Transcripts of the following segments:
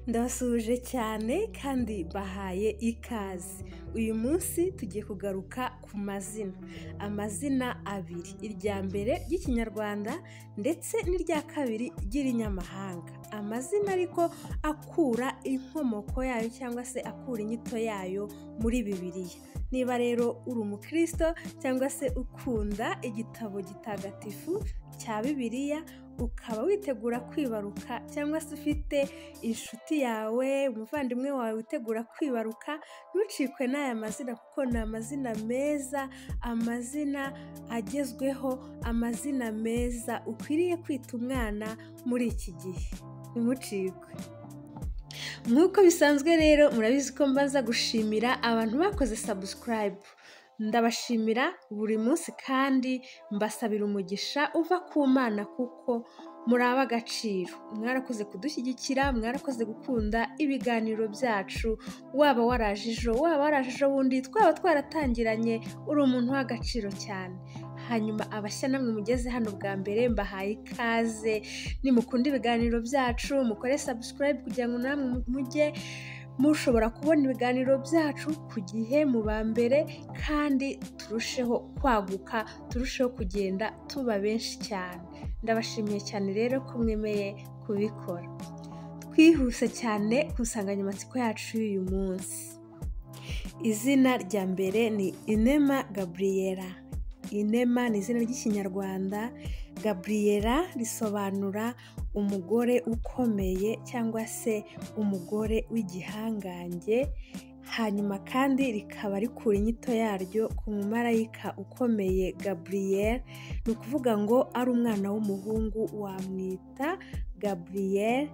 Ndabasuhuje cyane kandi bahaye ikaze. Uyu munsi tugiye kugaruka ku mazina, amazina abiri, irya mbere ry'Ikinyarwanda ndetse n'irya kabiri ry'Irinyamahanga. Amazina ariko akura inkomoko yayo cyangwa se akura inyito yayo muri Bibiliya. Niba rero uri umukristo cyangwa se ukunda igitabo gitagatifu cya Bibiliya, ukaba witegura kwibaruka cyangwa se ufite inshuti yawe, umuvandimwe wawe witegura kwibaruka, ntucikwe n'aya mazina kuko ni amazina meza, amazina agezweho, amazina meza ukwiriye kwita umwana muri iki gihe. Ntimucikwe. Nk'uko bisanzwe rero murabizi ko mbanza gushimira abantu bakoze subscribe. Ndabashimira buri munsi kandi mbasabira umugisha uva ku Mana kuko muri ab'agaciro. Mwarakoze kudushyigikira, mwarakoze gukunda ibiganiro byacu, waba waraje ejo, waba waraje ejo bundi, twaba twaratangiranye, uri umuntu w'agaciro cyane. Hanyuma abashya namwe mugeze hano bwa mbere mbahaye ikaze, nimukunda ibiganiro byacu mukore subscribe kugira ngo namwe mujye mushobora kubona ibiganiro byacu ku gihe mu ba mbere, kandi turusheho kwaguka, turusheho kugenda tuba benshi cyane. Ndabashimiye cyane rero ko mwemeye kubikora. Twihuse cyane ku nsanganyamatsiko yacu y'uyu munsi. Izina rya mbere ni Inema Gabriela. Inema ni izina ry'Ikinyarwanda, Gabriela risobanura umugore ukomeye cyangwa se umugore w'igihangange, hanyuma kandi rikaba rikura inyito yaryo ku mumarayika ukomeye Gabriel, ni ukuvuga ngo ari umwana w'umuhungu wamwita Gabriel,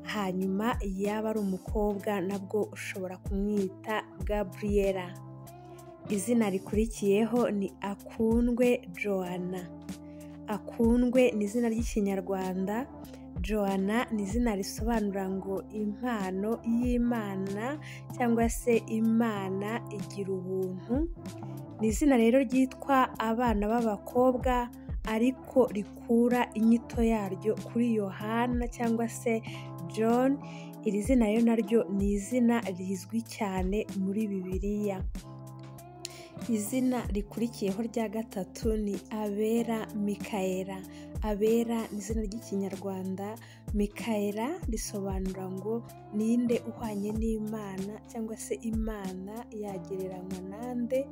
hanyuma yaba ari umukobwa nabwo ushobora kumwita Gabriela. Izina rikurikiyeho ni Akundwe Joanna. Akundwe ni izina ry'Ikinyarwanda, Joanna ni izina risobanura ngo impano y'Imana cyangwa se Imana igira ubuntu. Ni izina rero ryitwa abana b'abakobwa ariko rikura inyito yaryo kuri Yohana cyangwa se John. Iri zina rero naryo ni izina rizwi cyane muri Bibiliya. Izina rikurikiyeho rya gatatu ni Abera Mikaela. Abera ni izina ry'Ikinyarwanda, Mikaela risobanura ngo ninde uhwanye n'Imana cyangwa se Imana yagereranywa nande.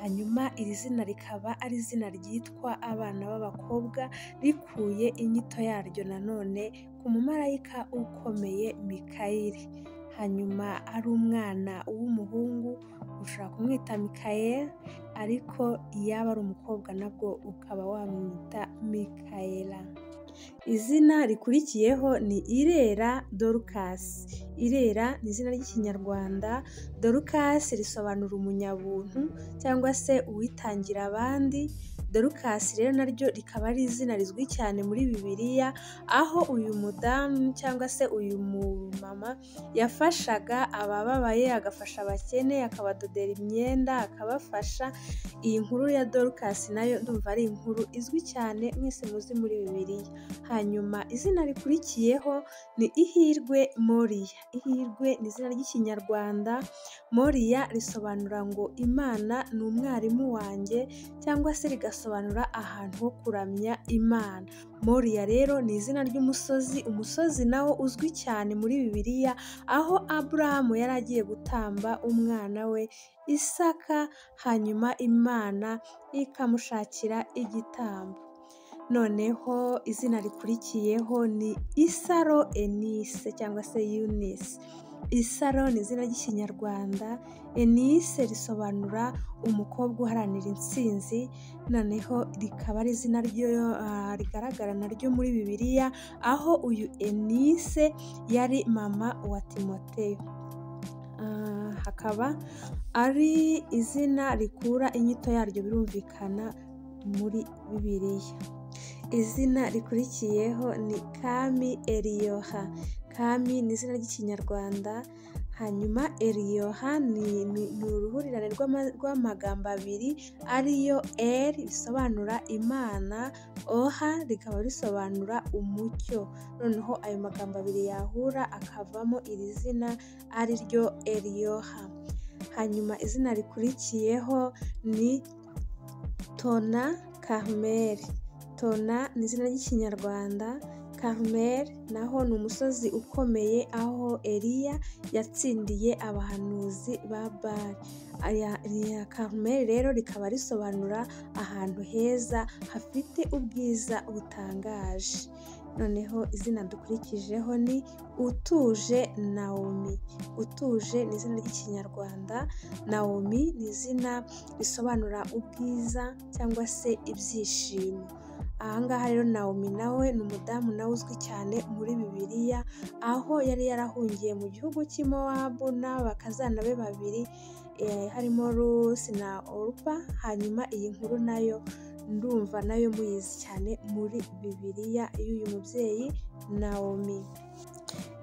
Hanyuma iri zina rikaba ari izina ryitwa abana b'abakobwa, rikuye inyito yaryo nanone ku mumarayika ukomeye Mikayeli. Hanyuma ari umwana w'umuhungu ushobora kumwita Mikael, ariko yaba ari umukobwa nabwo ukaba wamwita Mikaela. Izina rikurikiyeho ni Irera Dorcas. Irera ni izina ry'Ikinyarwanda, Dorcas risobanura umunyabuntu cyangwa se uwitangira abandi. Dorcas rero naryo rikaba ari izina rizwi cyane muri Bibiliya, aho uyu mudamu cyangwa se uyu mumama yafashaga abababaye, agafasha abakene, akabadodera imyenda, akabafasha. Iyi nkuru ya Dorcas nayo ndumva ari inkuru izwi cyane mwese muzi muri Bibiliya. Hanyuma izina rikurikiyeho ni Ihirwe Moriya. Ihirwe ni izina ry'Ikinyarwanda, Moriya risobanura ngo Imana ni umwarimu wanjye cyangwa se rigasobanura ahantu ho kuramya Imana. Moriya rero ni izina ry'umusozi, umusozi nawo uzwi cyane muri Bibiliya, aho Aburahamu yari agiye gutamba umwana we Isaka, hanyuma Imana ikamushakira igitambo. Noneho izina rikurikiyeho ni Isaro Enise cyangwa se Eunice. Isaro ni izina ry'Ikinyarwanda, Enise risobanura umukobwa uharanira intsinzi, noneho rikaba ari izina rigaragara naryo muri Bibiliya, aho uyu Enise yari mama wa Timoteyo. Hakaba ari izina rikura inyito yaryo birumvikana muri Bibiliya. Izina rikurikiyeho ni Kami Eliyoha. Kami ni izina ry'Ikinyarwanda, hanyuma Eliyoha ni uruhurirane rw'amagambo abiri ariyo El risobanura Imana, Oha rikaba risobanura umucyo. Noneho ayo magambo abiri yahura akavamo iri zina ari ryo Eliyoha. Hanyuma izina rikurikiyeho ni Tona Carmel. Tona ni izina ry'Ikinyarwanda, Carmel naho ni umusozi ukomeye aho Eliya yatsindiye abahanuzi ba Bali. Carmel rero rikaba risobanura ahantu heza hafite ubwiza butangaje. Noneho izina dukurikijeho ni Utuje Naomi. Utuje ni izina ry'Ikinyarwanda, Naomi ni izina risobanura ubwiza cyangwa se ibyishimo. Aha ngaha rero Naomi nawe ni umudamu nawe uzwi cyane muri Bibiliya, aho yari yarahungiye mu gihugu cy'i Mowabu n'abakazana be babiri harimo Rusi na Orupa. Hanyuma iyi nkuru nayo ndumva nayo muyizi cyane muri Bibiliya y'uyu mubyeyi Naomi.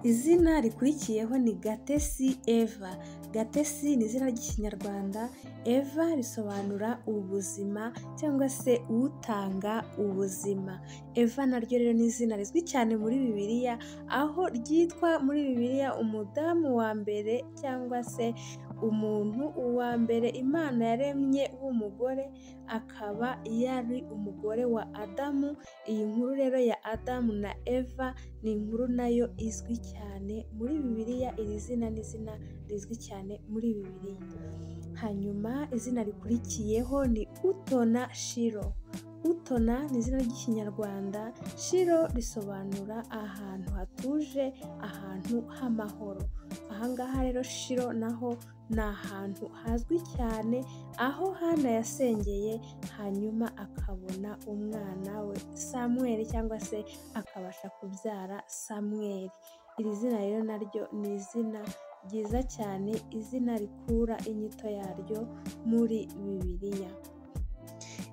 Izina rikurikiyeho ni Gatesi Eva. Gatesi ni izina ry'Ikinyarwanda, Eva risobanura ubuzima cyangwa se utanga ubuzima. Eva naryo rero ni izina rizwi cyane muri Bibiliya, aho ryitwa muri Bibiliya umudamu wa mbere cyangwa se umuntu wa mbere Imana yaremye w'umugore, akaba yari umugore wa Adamu. Iyi nkuru rero ya Adamu na Eva ni inkuru nayo izwi cyane muri Bibiliya, iri zina ni izina rizwi cyane muri Bibiliya. Hanyuma izina rikurikiyeho ni Utona Shiro. Utona ni izina ry'Ikinyarwanda, Shiro risobanura ahantu hatuje, ahantu h'amahoro. Aha ngaha rero Shiro naho ni ahantu hazwi cyane, aho Hana yasengeye hanyuma akabona umwana we Samweli cyangwa se akabasha kubyara Samweli. Iri zina rero naryo ni izina ryiza cyane, izina rikura inyito yaryo muri Bibiliya.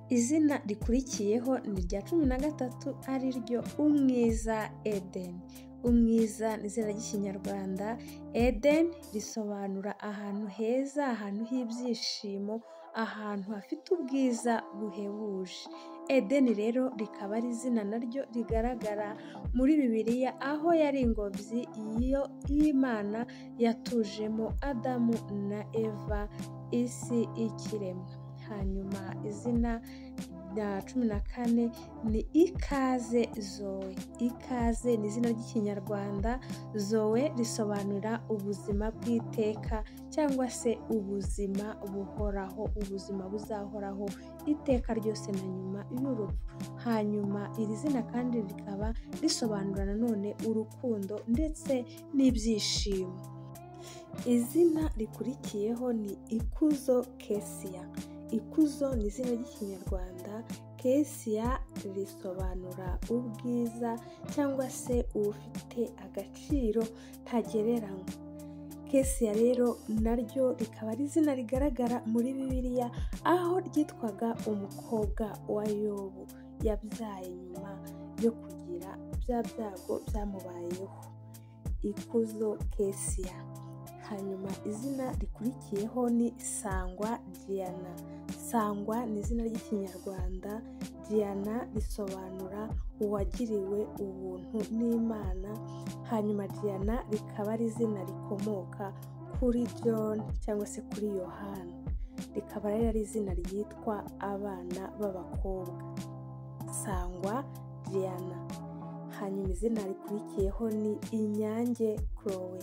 Izina rikurikiyeho ni irya 13 ari ryo Umwiza Eden. Umwiza ni izina ry'Ikinyarwanda, Eden risobanura ahantu heza, ahantu h'ibyishimo, ahantu hafite ubwiza buhebuje. Eden rero rikaba ari izina naryo rigaragara muri Bibiliya, aho yari ingobyi y'Imana yatujemo Adamu na Eva isi ikiremwa. Hanyuma izina rya 14 ni Ikaze Zoe. Ikaze ni izina ry'Ikinyarwanda, Zoe risobanura ubuzima bw'iteka cyangwa se ubuzima buhoraho, ubuzima buzahoraho iteka ryose na nyuma y'urupfu. Hanyuma iri zina kandi rikaba risobanura nanone urukundo ndetse n'ibyishimo. Izina rikurikiyeho ni Ikuzo Kesia. Ikuzo ni izina ry'Ikinyarwanda, Kesia risobanura ubwiza cyangwa se ufite agaciro ntagereranywa. Kesia rero naryo rikaba ari izina rigaragara muri Bibiliya, aho ryitwaga umukobwa wa Yobu yabyaye nyuma yo kugira bya byago byamubayeho. Ikuzo Kesia. Hanyuma izina rikurikiyeho ni Sangwa Diana. Sangwa ni izina ry'Ikinyarwanda, Diana risobanura uwagiriwe ubuntu n'Imana. Hanyuma Diana rikaba ari izina rikomoka kuri John cyangwa se kuri Yohana, rikaba rero ari izina ryitwa abana b'abakobwa. Sangwa Diana. Hanyuma izina rikurikiyeho ni Inyange Chloe.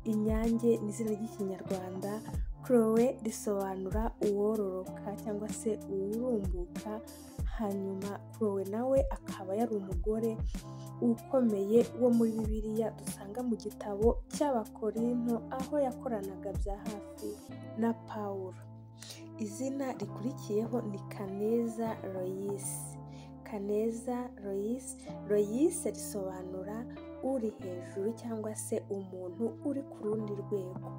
Inyange ni izina ry'Ikinyarwanda, Chloe risobanura uwororoka cyangwa se uwurumbuka. Hanyuma Chloe nawe akaba yari umugore ukomeye wo muri Bibiliya dusanga mu gitabo cy'Abakorinto, aho yakoranaga bya hafi na Pawulo. Izina rikurikiyeho ni Kaneza Loyisi. Kaneza Loyisi, Loyisi risobanura uri hejuru cyangwa se umuntu uri ku rundi rwego.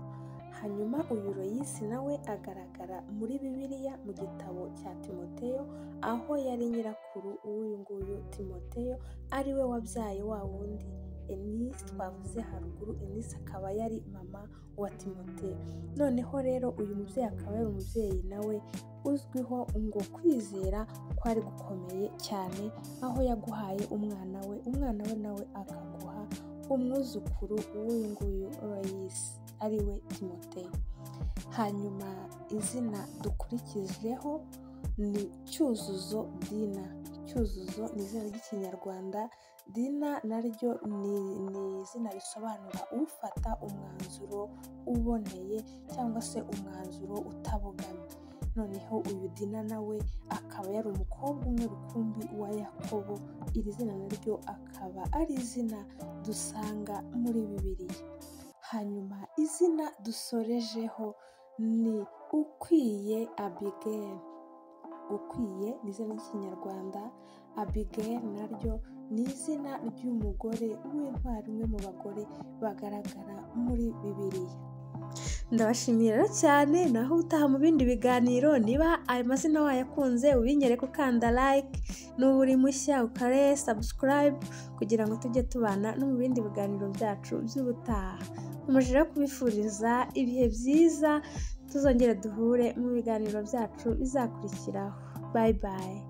Hanyuma uyu Loyisi nawe agaragara muri Bibiliya mu gitabo cya Timoteyo, aho yari nyirakuru w'uyu nguyu Timoteyo, ari we wabyaye wa wundi Enisi twavuze haruguru. Enisi akaba yari mama wa Timoteyo. Noneho rero uyu mubyeyi akaba yari umubyeyi nawe uzwiho ngo kwizera kwari gukomeye cyane, aho yaguhaye umwana we, umwana we nawe akaguha umwuzukuru w'uyu nguyu Loyisi ari we Timoteyo. Hanyuma izina dukurikijeho ni Cyuzuzo Dina. Cyuzuzo ni izina ry'Ikinyarwanda, Dina naryo ni izina risobanura ufata umwanzuro uboneye cyangwa se umwanzuro utabogamye. Noneho uyu Dina nawe akaba yari umukobwa umwe rukumbi wa Yakobo. Iri zina naryo akaba ari izina dusanga muri Bibiliya. Hanyuma izina dusorejeho ni Ukwiye Abigail. Ukwiye ni izina ry'Ikinyarwanda, Abigail naryo ni izina ry'umugore w'intwari, umwe mu bagore bagaragara muri Bibiliya. Ndabashimiye rero cyane, naho utaha mu bindi biganiro. Niba ayo mazina wayakunze ubinyereke ukanda like, n'uba uri mushya ukore subscribe kugira ngo tujye tubana no mu bindi biganiro byacu by'ubutaha. Nkomeje rero kubifuriza ibihe byiza, tuzongere duhure mu biganiro byacu bizakurikiraho. Bye bye.